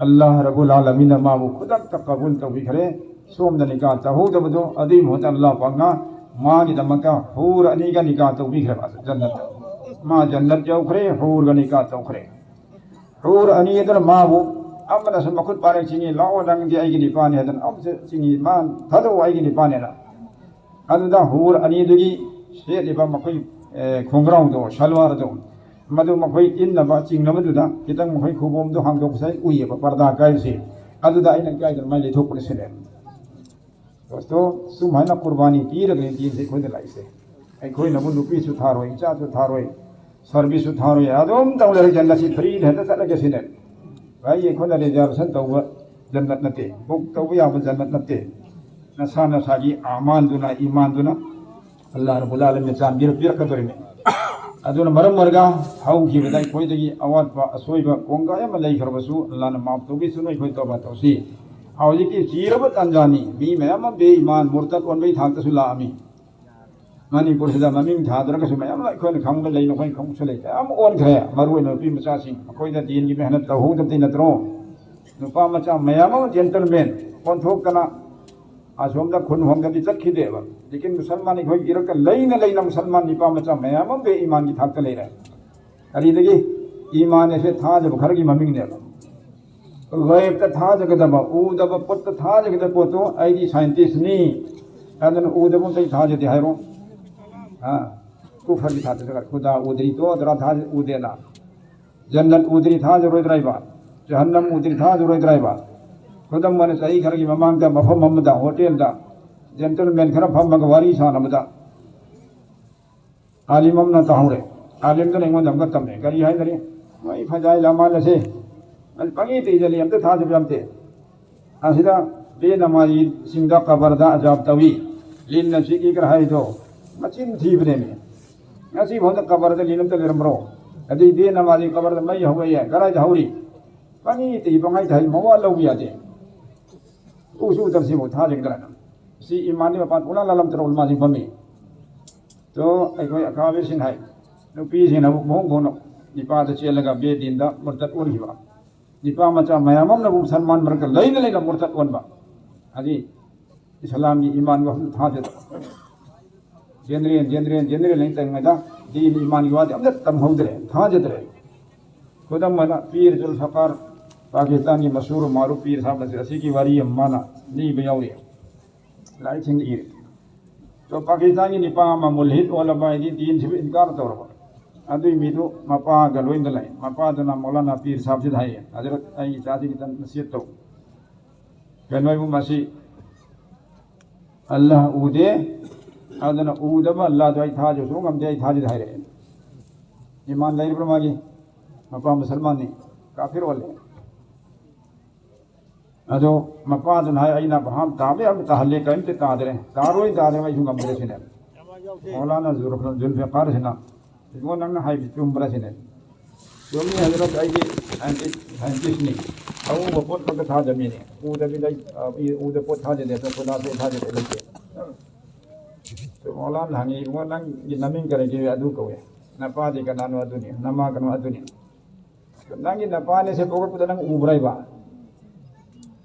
ꯑꯜꯂꯥꯍ ꯔꯕꯨꯜ ꯑꯥꯂꯃꯤꯟꯅ ꯃꯥꯕꯨ ꯈꯨꯗꯛꯇ ꯀꯕꯨꯜ ꯇꯧꯕꯤꯈ꯭ꯔꯦ꯫ ꯁꯣꯝꯗ ꯅꯤꯀꯥ ꯇꯧꯍꯧꯗꯕꯗꯣ ꯑꯗꯨꯒꯤ ꯃꯍꯨꯠꯇ ꯑꯜꯂꯥꯍ ꯄꯥꯛꯅ ꯃꯥꯒꯤꯗꯃꯛꯇ ꯍꯨꯔ ꯑꯅꯤꯒ ꯅꯤꯀꯥ ꯇꯧꯕꯤꯈ꯭ꯔꯦꯕ ꯖꯟꯅꯠꯇ꯫ ꯃꯥ ꯖꯟꯅꯠ ꯌꯧꯈ꯭ꯔꯦ, ꯍꯨꯔꯒ ꯅꯤꯀꯥ ꯇꯧꯈ꯭ꯔꯦ꯫ ꯍꯨꯔ ꯑꯅꯤ ꯑꯗꯨꯅ ꯃꯥꯕꯨ ꯑꯃꯅꯁꯨ ꯃꯈꯨꯠ ꯄꯥꯏꯔꯒ ꯆꯤꯡꯏ, "ꯂꯥꯛꯑꯣ, ꯅꯪꯗꯤ ꯑꯩꯒꯤ ꯅꯤꯄꯥꯅꯤ" ꯍꯥꯏꯗꯅ ꯑꯃꯁꯨ ꯆꯤꯡꯏ, "ꯃꯥ ꯊꯥꯗꯣꯛꯑꯣ, ꯑꯩꯒꯤ ꯅꯤꯄꯥꯅꯤ" ꯍꯥꯏꯅ꯫ ꯑꯗꯨꯗ ꯍꯨꯔ ꯑꯅꯤꯗꯨꯒꯤ ꯁꯦꯠꯂꯤꯕ ꯃꯈꯣꯏ, ꯑꯦ, ꯈꯣꯡꯒ꯭ꯔꯥꯎꯗꯣ, ꯁꯜꯋꯥꯔꯗꯣ, ꯃꯗꯨ ꯃꯈꯣꯏ ꯏꯟꯅꯕ ꯆꯤꯡꯅꯕꯗꯨꯗ ꯈꯤꯇꯪ ꯃꯈꯣꯏ ꯈꯨꯕꯣꯝꯗꯣ ꯍꯥꯡꯗꯣꯛꯄꯁꯦ ꯑꯩ ꯎꯏꯌꯦꯕ, ꯄꯔꯗꯥ ꯀꯥꯏꯕꯁꯦ꯫ ꯑꯗꯨꯗ ꯑꯩꯅ ꯀꯥꯏꯗꯅ ꯃꯥꯏ ꯂꯩꯊꯣꯛꯄꯅ ꯁꯤꯜꯂꯦ꯫ ꯗꯣꯁꯇꯣ, ꯁꯨꯃꯥꯏꯅ ꯀꯨꯔꯕꯥꯅꯤ ꯄꯤꯔꯒꯅꯤ ꯗꯤꯟꯁꯦ ꯑꯩꯈꯣꯏꯗ ꯂꯥꯛꯏꯁꯦ꯫ ꯑꯩꯈꯣꯏꯅꯕꯨ ꯅꯨꯄꯤꯁꯨ ꯊꯥꯔꯣꯏ, ꯏꯆꯥꯁꯨ ꯊꯥꯔꯣꯏ, ꯁꯥꯔꯚꯤꯁꯁꯨ ꯊꯥꯔꯣꯏ, ꯑꯗꯨꯝ ꯇꯧ ꯂꯩꯔꯦ, ꯖꯟꯅꯠꯁꯤ ꯐ꯭ꯔꯤꯗ ꯍꯦꯛꯇ ꯆꯠꯂꯒꯦ ꯁꯤꯅꯦ꯫ ꯚꯥꯏ, ꯑꯩꯈꯣꯏꯅ ꯔꯤꯖꯥꯔꯚꯦꯁꯟ ꯇꯧꯕ ꯖꯟꯅꯠ ꯅꯠꯇꯦ, ꯕꯨꯛ ꯇꯧꯕ ꯌꯥꯕ ꯖꯟꯅꯠ ꯅꯠꯇꯦ꯫ ꯅꯁꯥ ꯅꯁꯥꯒꯤ ꯑꯃꯥꯟꯗꯨꯅ, ꯏꯃꯥꯟꯗꯨꯅ ꯑꯜꯂꯥꯍ ꯔꯕꯨꯜ ꯑꯥꯂꯃꯤꯟꯅ ꯆꯥꯟꯕꯤꯔ ꯄꯤꯔꯛꯀꯗꯧꯔꯤꯅꯤ꯫ ꯑꯗꯨꯅ ꯃꯔꯝ ꯑꯣꯏꯔꯒ ꯍꯧꯈꯤꯕꯗ ꯑꯩꯈꯣꯏꯗꯒꯤ ꯑꯋꯥꯠꯄ, ꯑꯁꯣꯏꯕ, ꯀꯣꯡꯒꯥꯏ ꯑꯃ ꯂꯩꯈ꯭ꯔꯕꯁꯨ ꯑꯜꯂꯥꯍꯅ ꯃꯥꯐ ꯇꯧꯕꯤꯁꯅꯨ, ꯑꯩꯈꯣꯏ ꯇꯧꯕ ꯇꯧꯁꯤ꯫ ꯍꯧꯖꯤꯛꯇꯤ ꯆꯤꯔꯕ ꯇꯥꯟꯖꯥꯅꯤ, ꯃꯤ ꯃꯌꯥꯝ ꯑꯃ ꯕꯦ ꯏꯃꯥꯟ ꯃꯨꯔꯇꯠ ꯑꯣꯟꯕꯒꯤ ꯊꯥꯛꯇꯁꯨ ꯂꯥꯛꯑꯝꯃꯤ꯫ ꯃꯅꯤꯄꯨꯔꯁꯤꯗ ꯃꯃꯤꯡ ꯊꯥꯗ꯭ꯔꯒꯁꯨ ꯃꯌꯥꯝ ꯑꯃ ꯑꯩꯈꯣꯏꯅ ꯈꯪꯕ ꯂꯩ, ꯅꯈꯣꯏꯅ ꯈꯪꯕꯁꯨ ꯂꯩ, ꯃꯌꯥꯝ ꯑꯣꯟꯈ꯭ꯔꯦ꯫ ꯃꯔꯨ ꯑꯣꯏꯅ ꯅꯨꯄꯤ ꯃꯆꯥꯁꯤꯡ, ꯃꯈꯣꯏꯗ ꯗꯤꯟꯒꯤ ꯃꯦꯍꯅꯠ ꯇꯧꯍꯧꯗꯕꯗꯤ ꯅꯠꯇ꯭ꯔꯣ? ꯅꯨꯄꯥ ꯃꯆꯥ ꯃꯌꯥꯝ ꯑꯃ ꯖꯦꯟꯇꯜꯃꯦꯟ ꯑꯣꯟꯊꯣꯛꯇꯅ ꯑꯁꯣꯝꯗ ꯈꯨꯟ ꯍꯣꯡꯗꯗꯤ ꯆꯠꯈꯤꯗꯦꯕ꯫ ꯂꯦꯀꯤꯟ ꯃꯨꯁꯜꯃꯥꯟ ꯑꯩꯈꯣꯏꯒꯤ ꯏꯔꯛꯇ ꯂꯩꯅ ꯂꯩꯅ ꯃꯨꯁꯜꯃꯥꯟ ꯅꯨꯄꯥ ꯃꯆꯥ ꯃꯌꯥꯝ ꯑꯃ ꯕꯦ ꯏꯃꯥꯟꯒꯤ ꯊꯥꯛꯇ ꯂꯩꯔꯦ꯫ ꯀꯔꯤꯗꯒꯤ? ꯏꯃꯥꯟ ꯑꯁꯦ ꯊꯥꯖꯕ ꯈꯔꯒꯤ ꯃꯃꯤꯡꯅꯦꯕ꯫ ꯒꯥꯏꯕꯇ ꯊꯥꯖꯒꯗꯕ, ꯎꯗꯕ ꯄꯣꯠꯇ ꯊꯥꯖꯒꯗꯕ ꯄꯣꯠꯇꯣ ꯑꯩꯗꯤ ꯁꯥꯏꯟꯇꯤꯁꯅꯤ, ꯑꯗꯨꯅ ꯎꯗꯕ ꯑꯝꯇ ꯑꯩ ꯊꯥꯖꯗꯦ ꯍꯥꯏꯔꯣ? ꯑ, ꯀꯨꯐꯔꯒꯤ ꯊꯥꯖꯗ, ꯈꯨꯗꯥ ꯎꯗ꯭ꯔꯤ ꯇꯣ ꯑꯗꯨꯔꯥ ꯊꯥꯖ ꯎꯗꯦꯅ꯫ ꯖꯟꯅꯠ ꯎꯗ꯭ꯔꯤ ꯊꯥꯖꯔꯣꯏꯗ꯭ꯔꯥꯏꯕ? ꯖꯍꯟꯅꯝ ꯎꯗ꯭ꯔꯤ ꯊꯥꯖꯔꯣꯏꯗ꯭ꯔꯥꯏꯕ? ꯈꯨꯗꯝ ꯑꯣꯏꯅ ꯆꯍꯤ ꯈꯔꯒꯤ ꯃꯃꯥꯡꯗ ꯃꯐꯝ ꯑꯃꯗ ꯍꯣꯇꯦꯜꯗ ꯖꯦꯟꯇꯜꯃꯦꯟ ꯈꯔ ꯐꯝꯃꯒ ꯋꯥꯔꯤ ꯁꯥꯟꯅꯕꯗ ꯑꯥꯂꯤꯝ ꯑꯃꯅ ꯇꯥꯍꯧꯔꯦ꯫ ꯑꯥꯂꯤꯝꯗꯨꯅ ꯑꯩꯉꯣꯟꯗ ꯑꯃꯨꯛꯀ ꯇꯝꯃꯦ꯫ ꯀꯔꯤ ꯍꯥꯏꯅꯔꯤ? ꯃꯣꯏ ꯐꯖꯥꯏ ꯂꯃꯥꯟ ꯑꯁꯦ ꯄꯪꯏ ꯇꯩꯖꯜꯂꯤ, ꯑꯝꯇ ꯊꯥꯖꯕ ꯌꯥꯝꯇꯦ꯫ ꯑꯁꯤꯗ ꯕꯦ ꯅꯃꯥꯖꯤꯁꯤꯡꯗ ꯀꯕꯔꯗ ꯑꯖꯥꯕ ꯇꯧꯏ, ꯂꯤꯟꯅ ꯆꯤꯛꯏꯒ ꯍꯥꯏꯗꯣ ꯃꯆꯤꯟ ꯊꯤꯕꯅꯦꯃꯤ꯫ ꯉꯁꯤ ꯐꯥꯎꯗ ꯀꯕꯔꯗ ꯂꯤꯟ ꯑꯝꯇ ꯂꯩꯔꯝꯕ꯭ꯔꯣ? ꯑꯗꯩ ꯕꯦ ꯅꯃꯥꯖꯤ ꯀꯕꯔꯗ ꯃꯩ ꯍꯧꯋꯦꯌꯦ, ꯀꯗꯥꯏꯗ ꯍꯧꯔꯤ? ꯄꯪꯏ ꯇꯩ ꯄꯪꯍꯥꯏ ꯇꯥꯏ, ꯃꯋꯥ ꯂꯧꯕ ꯌꯥꯗꯦ꯫ ꯎꯁꯨ ꯎꯗꯕꯁꯤꯕꯨ ꯊꯥꯖꯒꯗ꯭ꯔꯥ? ꯁꯤ ꯏꯃꯥꯟꯒꯤ ꯃꯄꯥꯟ ꯄꯨꯡꯂꯥꯟ ꯂꯥꯜꯂꯝꯗ꯭ꯔꯣ? ꯎꯂꯃꯥꯁꯤꯡ ꯐꯝꯃꯤ꯫ ꯇꯣ ꯑꯩꯈꯣꯏ ꯑꯀꯥꯕꯤꯔꯁꯤꯡ ꯍꯥꯏ, ꯅꯨꯄꯤꯁꯤꯡꯅ ꯑꯃꯨꯛ ꯃꯍꯣꯡ ꯈꯣꯡꯅ ꯅꯤꯄꯥꯗ ꯆꯦꯜꯂꯒ ꯕꯦꯗꯤꯟꯗ ꯃꯨꯔꯇꯠ ꯑꯣꯟꯈꯤꯕ꯫ ꯅꯤꯄꯥ ꯃꯆꯥ ꯃꯌꯥꯝ ꯑꯃꯅ ꯑꯃꯨꯛ ꯁꯜꯃꯥꯟ ꯃꯔꯛꯇ ꯂꯩꯅ ꯂꯩꯅ ꯃꯨꯔꯇꯠ ꯑꯣꯟꯕ꯫ ꯑꯗꯤ ꯏꯁꯂꯥꯝꯒꯤ ꯏꯃꯥꯟꯒ ꯋꯥꯐꯝ ꯊꯥꯖꯗꯕ꯫ ꯖꯦꯅꯔꯦꯜ, ꯖꯦꯅꯔꯦꯜ, ꯖꯦꯅꯔꯦꯜ ꯍꯥꯏꯅ ꯇꯧꯔꯤꯉꯩꯗ ꯗꯤꯟ ꯏꯃꯥꯟꯒꯤ ꯋꯥꯗꯤ ꯑꯝꯇ ꯇꯝꯍꯧꯗ꯭ꯔꯦ, ꯊꯥꯖꯗ꯭ꯔꯦ꯫ ꯈꯨꯗꯝ ꯑꯣꯏꯅ ꯄꯤꯔ ꯖꯨꯜꯐꯤꯀꯥꯔ, ꯄꯥꯀꯤꯁꯇꯥꯟꯒꯤ ꯃꯁꯍꯨꯔ ꯃꯥꯔꯨꯐ ꯄꯤꯔ ꯁꯥꯍꯕ ꯑꯁꯤ, ꯑꯁꯤꯒꯤ ꯋꯥꯔꯤ ꯑꯃ ꯃꯥꯅ ꯂꯤꯕ ꯌꯥꯎꯔꯤ, ꯂꯥꯏꯔꯤꯛꯁꯤꯡꯗ ꯏꯔꯤ꯫ ꯑꯗꯣ ꯄꯥꯀꯤꯁꯇꯥꯟꯒꯤ ꯅꯤꯄꯥ ꯑꯃ ꯃꯨꯜꯍꯤꯠ ꯑꯣꯜꯂꯕ ꯍꯥꯏꯗꯤ ꯗꯤꯟꯁꯤꯕꯨ ꯏꯟꯀꯥꯔ ꯇꯧꯔꯕ꯫ ꯑꯗꯨꯏ ꯃꯤꯗꯨ ꯃꯄꯥꯒ ꯂꯣꯏꯅ ꯂꯩ꯫ ꯃꯄꯥꯗꯨꯅ ꯃꯧꯂꯥꯅꯥ ꯄꯤꯔ ꯁꯥꯍꯕꯁꯤꯗ ꯍꯥꯏꯌꯦ, "ꯍꯖꯔꯠ, ꯑꯩ ꯏꯆꯥꯁꯤ ꯈꯤꯇꯪ ꯅꯁꯤꯍꯠ ꯇꯧ꯫ ꯀꯩꯅꯣ ꯍꯥꯏꯕꯨ ꯃꯁꯤ ꯑꯜꯂꯥꯍ ꯎꯗꯦ, ꯑꯗꯨꯅ ꯎꯗꯕ ꯑꯜꯂꯥꯍꯗꯣ ꯑꯩ ꯊꯥꯖꯕ ꯁꯨꯡꯉꯝꯗꯦ, ꯑꯩ ꯊꯥꯖꯗꯦ" ꯍꯥꯏꯔꯛꯑꯦ꯫ ꯏꯃꯥꯟ ꯂꯩꯔꯤꯕ꯭ꯔꯥ ꯃꯥꯒꯤ? ꯃꯄꯥ ꯃꯨꯁꯜꯃꯥꯟꯅꯤ, ꯀꯥꯐꯤꯔ ꯑꯣꯜꯂꯦ꯫ ꯑꯗꯣ ꯃꯄꯥꯗꯨꯅ ꯍꯥꯏ, "ꯑꯩꯅ ꯚꯥꯞ ꯇꯥꯕ ꯌꯥꯕ ꯇꯥꯍꯜꯂꯦ, ꯀꯔꯤꯝꯇ ꯇꯥꯗ꯭ꯔꯦ, ꯇꯥꯔꯣꯏ ꯇꯥꯗ꯭ꯔꯦ, ꯑꯩꯁꯨ ꯉꯝꯗ꯭ꯔꯦ" ꯁꯤꯅꯦ꯫ ꯃꯧꯂꯥꯅꯥ ꯖꯨꯜ-, ꯖꯨꯜꯐꯤꯀꯥꯔꯁꯤꯅ, "ꯏꯕꯨꯡꯉꯣ, ꯅꯪꯅ ꯍꯥꯏꯕꯗꯤ ꯆꯨꯝꯕ꯭ꯔꯥ?" ꯁꯤꯅꯦ꯫ "ꯆꯨꯝꯃꯤ ꯍꯖꯔꯠ, ꯑꯩꯗꯤ ꯁꯥꯏꯟꯇꯤꯁ, ꯁꯥꯏꯟꯇꯤꯁꯅꯤ, ꯑꯎꯕ ꯄꯣꯠ ꯈꯛꯇ ꯊꯥꯖꯕ ꯃꯤꯅꯤ, ꯎꯗꯕꯤꯗ ꯑꯩ, ꯑ, ꯎꯗꯕ ꯄꯣꯠ ꯊꯥꯖꯗꯦ, ꯑꯇꯣꯞꯄ ꯊꯥꯖ-, ꯊꯥꯖꯕ ꯂꯩꯇꯦ"꯫ ꯃꯧꯂꯥꯅꯥ ꯍꯪꯉꯤ, "ꯏꯕꯨꯡꯉꯣ, ꯅꯪꯒꯤ ꯅꯃꯤꯡ ꯀꯔꯤ ꯀꯧꯏ?" "ꯑꯗꯨ ꯀꯧꯏ"꯫ "ꯅꯄꯥꯗꯤ ꯀꯅꯥꯅꯣ?" "ꯑꯗꯨꯅꯤ"꯫ "ꯅꯃꯥ ꯀꯅꯥꯅꯣ?" "ꯑꯗꯨꯅꯤ"꯫ "ꯅꯪꯒꯤ ꯅꯄꯥꯅꯦꯁꯦ ꯄꯣꯛꯂꯛꯄꯗ ꯅꯪ ꯎꯕ꯭ꯔꯥ ꯍꯥꯏꯕ?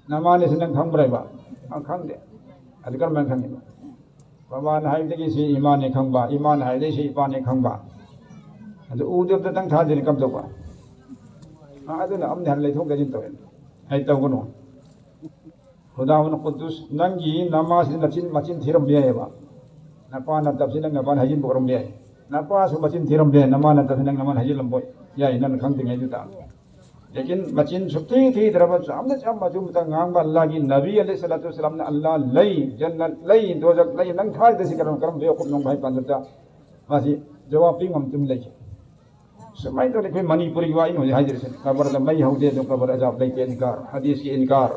ꯅꯃꯥꯅꯦꯁꯦ ꯅꯪ ꯈꯪꯕ꯭ꯔꯥ ꯍꯥꯏꯕ?" "ꯑ, ꯈꯪꯗꯦ"꯫ "ꯑꯗꯨ ꯀꯔꯝꯍꯥꯏꯅ ꯈꯪꯉꯤꯕ?" "ꯃꯃꯥꯅ ꯍꯥꯏꯕꯗꯒꯤ ꯁꯤ ꯏꯃꯥꯅꯦ ꯈꯪꯕ, ꯏꯃꯥꯅ ꯍꯥꯏꯕꯗꯒꯤ ꯁꯤ ꯏꯄꯥꯅꯦ ꯈꯪꯕ꯫ ꯑꯗꯨ ꯎꯗꯕꯗ ꯅꯪ ꯊꯥꯖꯔꯤ ꯀꯝꯗꯧꯕ?" "ꯑ, ꯑꯗꯨꯅ ꯑꯃꯅꯤ" ꯍꯥꯏꯅ ꯂꯩꯊꯣꯛ ꯂꯩꯁꯤꯟ ꯇꯧꯋꯦ꯫ ꯑꯩ ꯇꯧꯒꯅꯨ꯫ ꯈꯨꯗꯥ ꯍꯨꯅ ꯀꯨꯗꯨꯁ, ꯅꯪꯒꯤ ꯅꯃꯥꯁꯤ ꯃꯆꯤꯟ, ꯃꯆꯤꯟ ꯊꯤꯔꯝꯕ ꯌꯥꯏꯑꯕ꯫ ꯅꯄꯥ ꯅꯠꯇꯕꯁꯤ ꯅꯪ ꯅꯄꯥꯅ ꯍꯥꯏꯖꯤꯟꯕ ꯑꯣꯏꯔꯝꯕ ꯌꯥꯏ꯫ ꯅꯄꯥꯁꯨ ꯃꯆꯤꯟ ꯊꯤꯔꯝꯕ ꯌꯥꯏ, ꯅꯃꯥ ꯅꯠꯇꯕꯁꯤ ꯅꯪ ꯅꯃꯥꯅ ꯍꯥꯏꯖꯤꯜꯂꯝꯕ ꯌꯥꯏ, ꯅꯪꯅ ꯈꯪꯗ꯭ꯔꯤꯉꯩꯗꯨꯗ꯫ ꯂꯦꯀꯤꯟ ꯃꯆꯤꯟ ꯁꯨꯛꯊꯤ ꯊꯤꯗ꯭ꯔꯕ, ꯌꯥꯝꯅ ꯆꯝꯕ ꯑꯆꯨꯝꯕꯇ ꯉꯥꯡꯕ ꯑꯜꯂꯥꯍꯒꯤ ꯅꯕꯤ ꯑꯂꯩꯍꯤ ꯁꯂꯥꯇꯨ ꯋꯁꯁꯂꯥꯝꯅ ꯑꯜꯂꯥꯍ ꯂꯩ, ꯖꯟꯅꯠ ꯂꯩ, ꯗꯣꯖꯈ ꯂꯩ, ꯅꯪ ꯊꯥꯖꯗ꯭ꯔꯤꯁꯤ ꯀꯔꯝ-, ꯀꯔꯝꯕ ꯌꯥꯎꯈꯠꯅꯣ ꯍꯥꯏꯕ ꯀꯥꯟꯗ ꯃꯥꯁꯤ ꯖꯋꯥꯕ ꯄꯤ ꯉꯝꯗꯨꯅ ꯂꯩꯈꯤ꯫ ꯁꯨꯃꯥꯏꯅ ꯇꯧꯗꯅ ꯑꯩꯈꯣꯏ ꯃꯅꯤꯄꯨꯔꯒꯤ ꯋꯥ ꯑꯩꯅ ꯍꯧꯖꯤꯛ ꯍꯥꯏꯖꯔꯤꯁꯤꯅꯤ, ꯀꯕꯔꯗ ꯃꯩ ꯍꯧꯗꯦ, ꯑꯗꯨ ꯀꯕꯔ ꯑꯖꯥꯕ ꯂꯩꯇꯦ, ꯏꯟꯀꯥꯔ, ꯍꯗꯤꯁꯀꯤ ꯏꯟꯀꯥꯔ꯫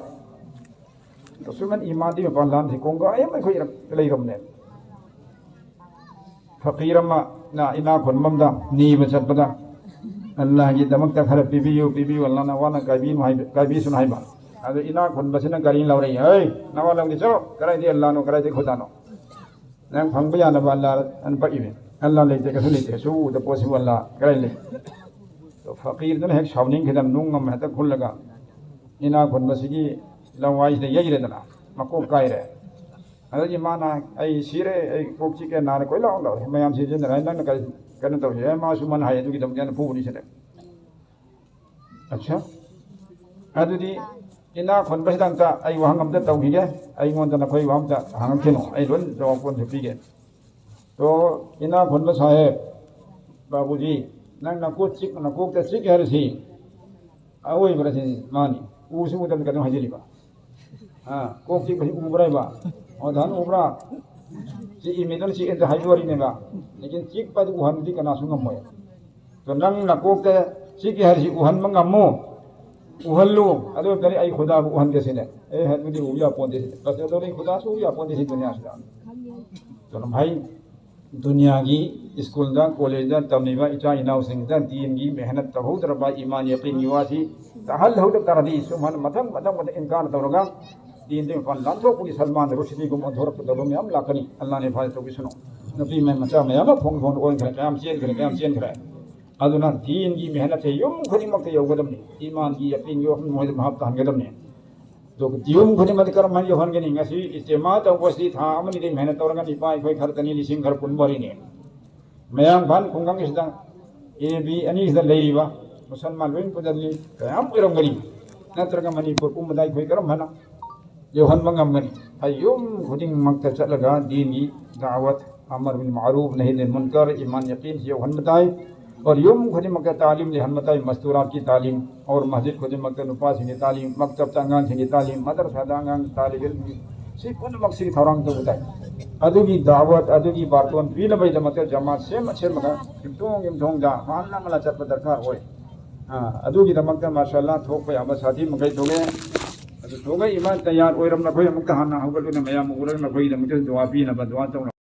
ꯁꯨꯃꯥꯏꯅ ꯏꯃꯥꯟꯗꯤ ꯃꯄꯥꯟ ꯂꯥꯟꯁꯤ ꯀꯣꯡꯒꯥꯏ ꯑꯃ ꯑꯩꯈꯣꯏ ꯂꯩꯔꯝꯅꯦ꯫ ꯐꯀꯤꯔ ꯑꯃꯅ ꯏꯅꯥ ꯈꯨꯟꯕ ꯑꯃꯗ ꯅꯤꯕ ꯆꯠꯄꯗ, "ꯑꯜꯂꯥꯍꯒꯤꯗꯃꯛꯇ ꯈꯔ ꯄꯤꯕꯤꯌꯨ, ꯄꯤꯕꯤꯌꯨ, ꯑꯜꯂꯥꯍꯅ ꯑꯋꯥ ꯑꯅꯥ ꯀꯥꯏꯕꯤꯅꯨ ꯍꯥꯏꯕ, ꯀꯥꯏꯕꯤꯁꯅꯨ" ꯍꯥꯏꯕ꯫ ꯑꯗꯨ ꯏꯅꯥꯛ ꯈꯨꯟꯕꯁꯤꯅ ꯒꯥꯔꯤ ꯂꯧꯔꯛꯏ꯫ "ꯍꯩ, ꯅꯋꯥ ꯂꯧꯗꯦ, ꯆꯠꯂꯣ꯫ ꯀꯗꯥꯏꯗꯩ ꯑꯜꯂꯥꯅꯣ, ꯀꯗꯥꯏꯗꯩ ꯈꯨꯗꯥꯅꯣ? ꯅꯪ ꯐꯪꯕ ꯌꯥꯅꯕ ꯑꯜꯂꯥ ꯑꯅ ꯄꯛꯏꯅꯦ꯫ ꯑꯜꯂꯥ ꯂꯩꯇꯦ, ꯀꯩꯁꯨ ꯂꯩꯇꯦ꯫ ꯁꯨ ꯎꯗ ꯄꯣꯠꯁꯤꯕꯨ ꯑꯜꯂꯥ ꯀꯗꯥꯏ ꯂꯩ?" ꯑꯗꯣ ꯐꯀꯤꯔꯗꯨꯅ ꯍꯦꯛ ꯁꯥꯎꯅꯤꯡꯈꯤꯗꯅ ꯅꯨꯡ ꯑꯃ ꯍꯦꯛꯇ ꯈꯨꯜꯂꯒ ꯏꯅꯥꯛ ꯈꯨꯟꯕꯁꯤꯒꯤ ꯂꯋꯥꯏꯁꯤꯗ ꯌꯩꯔꯦꯗꯅ, ꯃꯀꯣꯛ ꯀꯥꯏꯔꯦ꯫ ꯑꯗꯒꯤ ꯃꯥꯅ, "ꯑꯩ ꯁꯤꯔꯦ, ꯑꯩ ꯀꯣꯛ ꯆꯤꯛꯑꯦ, ꯅꯥꯔꯦ, ꯀꯣꯏ ꯂꯥꯎ ꯂꯥꯎꯔꯦ꯫ ꯃꯌꯥꯝ ꯁꯤꯖꯤꯟꯅꯔꯦ, ꯅꯪꯅ ꯀꯔꯤ ꯀꯩꯅꯣ ꯇꯧꯁꯦ?" "ꯑꯦ, ꯃꯥꯁꯨ ꯃꯥꯅ ꯍꯥꯏ, ꯑꯗꯨꯒꯤꯗꯃꯛꯇ ꯑꯩꯅ ꯐꯨꯕꯅꯤ" ꯁꯤꯅꯦ꯫ ꯑꯠꯁꯥ, ꯑꯗꯨꯗꯤ ꯏꯅꯥꯛ ꯈꯨꯟꯕꯁꯤꯗ ꯑꯝꯇ ꯑꯩ ꯋꯥꯍꯪ ꯑꯝꯇ ꯇꯧꯈꯤꯒꯦ꯫ ꯑꯩꯉꯣꯟꯗ ꯅꯈꯣꯏ ꯋꯥ ꯑꯝꯇ ꯍꯪꯉꯛꯈꯤꯅꯣ, ꯑꯩ ꯂꯣꯏ ꯖꯋꯥꯕ ꯀꯣꯟꯁꯨ ꯄꯤꯒꯦ꯫ ꯇꯣ, ꯏꯅꯥꯛ ꯈꯨꯟꯕ ꯁꯥꯍꯦꯕ, ꯕꯥꯕꯨꯖꯤ, ꯅꯪ ꯅꯀꯣꯛ ꯆꯤꯛ-, ꯅꯀꯣꯛꯇ ꯆꯤꯛ ꯍꯥꯏꯔꯤꯁꯤ ꯑꯑꯣꯏꯕꯔ ꯁꯤꯅꯤ꯫ ꯃꯥꯅꯤ꯫ ꯎꯁꯨ ꯎꯗꯅ ꯀꯩꯅꯣ ꯍꯥꯏꯖꯔꯤꯕ? ꯑꯥ, ꯀꯣꯛ ꯆꯤꯛꯄꯁꯤ ꯎꯕ꯭ꯔꯥ ꯍꯥꯏꯕ? ꯑꯣ, ꯙꯟ ꯎꯕ꯭ꯔꯥ? ꯆꯤꯛꯏ ꯃꯤꯗꯨꯅ ꯆꯤꯛꯑꯦ ꯑꯗ ꯍꯥꯏꯕ ꯋꯥꯔꯤꯅꯦꯕ꯫ ꯂꯦꯀꯤꯟ ꯆꯤꯛꯄꯗꯨ ꯎꯍꯟꯕꯗꯤ ꯀꯅꯥꯁꯨ ꯉꯝꯃꯣꯏ꯫ ꯑꯗꯣ ꯅꯪ ꯅꯀꯣꯛꯇ ꯆꯤꯛꯏ ꯍꯥꯏꯔꯤꯁꯤ ꯎꯍꯟꯕ ꯉꯝꯃꯨ, ꯎꯍꯜꯂꯨ꯫ ꯑꯗꯨ ꯑꯣꯏꯇꯥꯔꯗꯤ ꯑꯩ ꯈꯨꯗꯥꯕꯨ ꯎꯍꯟꯒꯦ ꯁꯤꯅꯦ꯫ ꯑꯦ, ꯑꯗꯨꯗꯤ ꯎꯕ ꯌꯥꯄꯣꯟꯇꯦ ꯁꯤꯅꯦ꯫ ꯕꯁ ꯑꯗꯨꯗꯤ ꯈꯨꯗꯥꯁꯨ ꯎꯕ ꯌꯥꯄꯣꯟꯇꯦ ꯁꯤ ꯗꯨꯅꯤꯌꯥꯁꯤꯗ꯫ ꯑꯗꯨꯅ ꯚꯥꯏ, ꯗꯨꯅꯤꯌꯥꯒꯤ ꯁ꯭ꯀꯨꯜꯗ, ꯀꯣꯂꯦꯖꯗ ꯇꯝꯂꯤꯕ ꯏꯆꯥ ꯏꯅꯥꯎꯁꯤꯡꯗ ꯗꯤꯟꯒꯤ ꯃꯦꯍꯅꯠ ꯇꯧꯍꯧꯗ꯭ꯔꯕ, ꯏꯃꯥꯟ ꯌꯀꯤꯟꯒꯤ ꯋꯥꯁꯤ ꯇꯥꯍꯜꯍꯧꯗ ꯇꯥꯔꯗꯤ, ꯁꯨꯝ ꯍꯥꯏꯅ ꯃꯊꯪ ꯃꯊꯪ ꯃꯊꯪ ꯏꯟꯀꯥꯔ ꯇꯧꯔꯒ ꯗꯤꯟꯗꯒꯤ ꯃꯄꯥꯟ ꯂꯥꯟꯊꯣꯛꯄꯒꯤ ꯁꯜꯃꯥꯟ ꯔꯨꯁꯗꯤꯒꯨꯝꯕ ꯑꯣꯟꯊꯣꯔꯛꯀꯗꯕ ꯃꯌꯥꯝ ꯂꯥꯛꯀꯅꯤ꯫ ꯑꯜꯂꯥꯅ ꯍꯤꯐꯥꯖꯠ ꯇꯧꯕꯤꯁꯅꯨ꯫ ꯅꯨꯄꯤ ꯃꯆꯥ ꯃꯌꯥꯝ ꯑꯃ ꯐꯣꯡ ꯐꯣꯡ ꯑꯣꯟꯈ꯭ꯔꯦ, ꯀꯌꯥꯝ ꯆꯦꯟꯈ꯭ꯔꯦ, ꯀꯌꯥꯝ ꯆꯦꯟꯈ꯭ꯔꯦ꯫ ꯑꯗꯨꯅ ꯗꯤꯟꯒꯤ ꯃꯦꯍꯅꯠꯁꯦ ꯌꯨꯝ ꯈꯨꯗꯤꯡꯃꯛꯇ ꯌꯧꯒꯗꯕꯅꯤ꯫ ꯏꯃꯥꯟꯒꯤ ꯌꯀꯤꯟꯒꯤ ꯋꯥꯈꯜ ꯃꯣꯏꯗ ꯚꯥꯞ ꯇꯥꯍꯟꯒꯗꯕꯅꯤ꯫ ꯑꯗꯨꯒ ꯌꯨꯝ ꯈꯨꯗꯤꯡꯃꯛꯇ ꯀꯔꯝꯍꯥꯏꯅ ꯌꯧꯍꯟꯒꯅꯤ? ꯉꯁꯤ ꯏꯖꯇꯤꯃꯥ ꯇꯧꯕꯁꯤ ꯊꯥ ꯑꯃꯅꯤꯗꯒꯤ ꯃꯦꯍꯅꯠ ꯇꯧꯔꯒ ꯅꯤꯄꯥ ꯑꯩꯈꯣꯏ ꯈꯔꯇꯅꯤ, ꯂꯤꯁꯤꯡ ꯈꯔ ꯄꯨꯟꯕ ꯋꯥꯔꯤꯅꯤ꯫ ꯃꯌꯥꯡꯐꯥꯟ ꯈꯨꯡꯒꯪꯁꯤꯗ ꯑꯦ ꯕꯤ ꯑꯅꯤꯁꯤꯗ ꯂꯩꯔꯤꯕ ꯃꯨꯁꯜꯃꯥꯟ ꯂꯣꯏ ꯄꯨꯟꯁꯤꯜꯂꯤ ꯀꯌꯥꯝ ꯑꯣꯏꯔꯝꯒꯅꯤ? ꯅꯠꯇ꯭ꯔꯒ ꯃꯅꯤꯄꯨꯔ ꯄꯨꯝꯕꯗ ꯑꯩꯈꯣꯏ ꯀꯔꯝ ꯍꯥꯏꯅ ꯌꯧꯍꯟꯕ ꯉꯝꯒꯅꯤ? ꯑꯩ ꯌꯨꯝ ꯈꯨꯗꯤꯡꯃꯛꯇ ꯆꯠꯂꯒ ꯗꯤꯟꯒꯤ ꯗꯥꯋꯠ, ꯑꯃꯔ ꯕꯤꯜ ꯃꯥꯔꯨꯐ, ꯅꯍꯤ ꯑꯅꯤꯜ ꯃꯨꯟꯀꯔ, ꯏꯃꯥꯟ ꯌꯀꯤꯟꯁꯤ ꯌꯧꯍꯟꯕ ꯇꯥꯏ꯫ ꯑꯣꯔ ꯌꯨꯝ ꯈꯨꯗꯤꯡꯃꯛꯇ ꯇꯥꯂꯤꯝ ꯂꯩꯍꯟꯕ ꯇꯥꯏ, ꯃꯁꯇꯨꯔꯥꯠꯀꯤ ꯇꯥꯂꯤꯝ, ꯑꯣꯔ ꯃꯁꯖꯤꯗ ꯈꯨꯗꯤꯡꯃꯛꯇ ꯅꯨꯄꯥꯁꯤꯡꯒꯤ ꯇꯥꯂꯤꯝ, ꯃꯛꯇꯕꯇ ꯑꯉꯥꯡꯁꯤꯡꯒꯤ ꯇꯥꯂꯤꯝ, ꯃꯗꯔꯁꯥꯗ ꯑꯉꯥꯡ ꯇꯥꯂꯤꯕ ꯏꯜꯃꯤ, ꯁꯤ ꯄꯨꯝꯅꯃꯛꯁꯤꯒꯤ ꯊꯧꯔꯥꯡ ꯇꯧꯕ ꯇꯥꯏ꯫ ꯑꯗꯨꯒꯤ ꯗꯥꯋꯠ, ꯑꯗꯨꯒꯤ ꯕꯥꯔꯇꯣꯟ ꯄꯤꯅꯕꯒꯤꯗꯃꯛꯇ ꯖꯃꯥꯠ ꯁꯦꯝꯃ ꯁꯦꯝꯃꯒ ꯌꯨꯝꯊꯣꯡ ꯌꯨꯝꯊꯣꯡꯗ ꯃꯍꯜꯂꯥ ꯃꯍꯜꯂꯥ ꯆꯠꯄ ꯗꯔꯀꯥꯔ ꯑꯣꯏ꯫ ꯑ, ꯑꯗꯨꯒꯤꯗꯃꯛꯇ ꯃꯥꯁꯥ ꯑꯜꯂꯥ ꯊꯣꯛꯄ ꯌꯥꯕ ꯁꯥꯊꯤ ꯃꯈꯩ ꯊꯣꯛꯑꯦ꯫ ꯑꯗꯨ ꯊꯣꯛꯑꯒ ꯏꯃꯥꯟ ꯇꯌꯥꯔ ꯑꯣꯏꯔꯝ, ꯅꯈꯣꯏ ꯑꯃꯨꯛꯇ ꯍꯥꯟꯅ ꯍꯧꯒꯠꯂꯨꯅꯦ, ꯃꯌꯥꯝ ꯎꯔꯒ ꯅꯈꯣꯏꯒꯤꯗꯃꯛꯇ ꯗꯨꯋꯥ ꯄꯤꯅꯕ, ꯗꯨꯋꯥ ꯇꯧꯅꯕ꯫